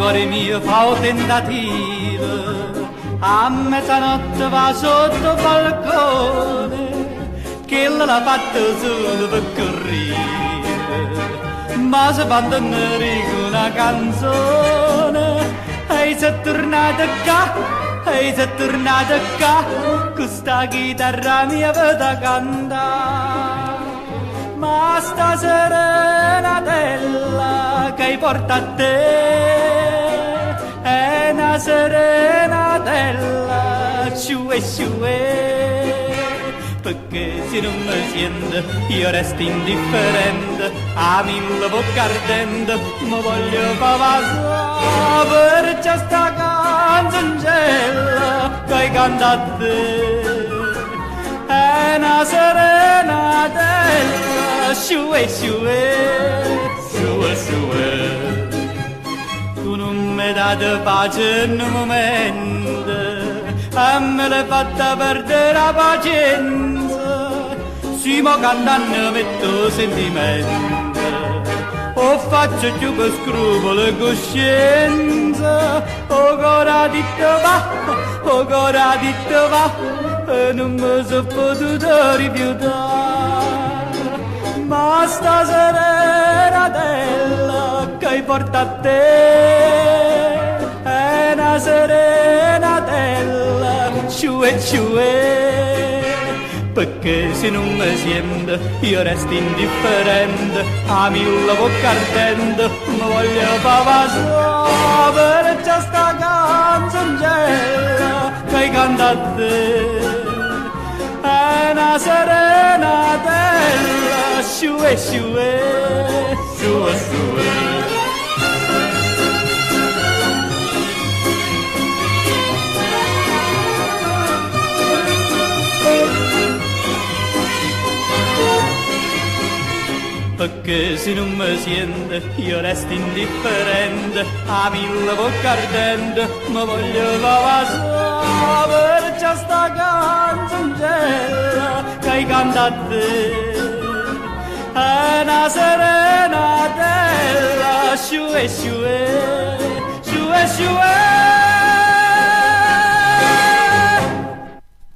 core mio fa 'o tentativo, a mezzanotte va sotto 'o balcone, chella l'ha fatto solo pe' corrivo, ma se fa 'ntennere cu na canzone, e si' turnata ccà, e si' turnata ccà, cu sta chitarra mia pe' te cantà. Ma sta serenatella che porta a te è una serenatella, sciuè sciuè, perché se non mi sento io resto indifferente, a mille bocca ardente mi voglio fa vasare, perché sta canzoncella che canta a te è una serenatella, sciuè sciuè, sciuè sciuè. Tu non mi date pace in un momento, e me l'hai fatta perdere la pazienza, si mo cantando metto sentimento, o faccio più per scrupolo e coscienza, o cuore ditto va, o cuore ditto va, e non mi sono potuto rifiutare. Ma sta serenatella che porta a te è una serenatella, sciuè sciuè, perché se non mi sento io resto indifferente, a mille bocca ardente mi voglio fa vasare, perché sta canzoncella che canta a te è una serenatella, sciuè sciuè, sciuè sciuè. Perché se non mi sento io resto indifferente, a mille bocca ardente mi voglio fa vasare, perché sta canzoncella che canta a te è una serenatella, sciuè sciuè, sciuè sciuè.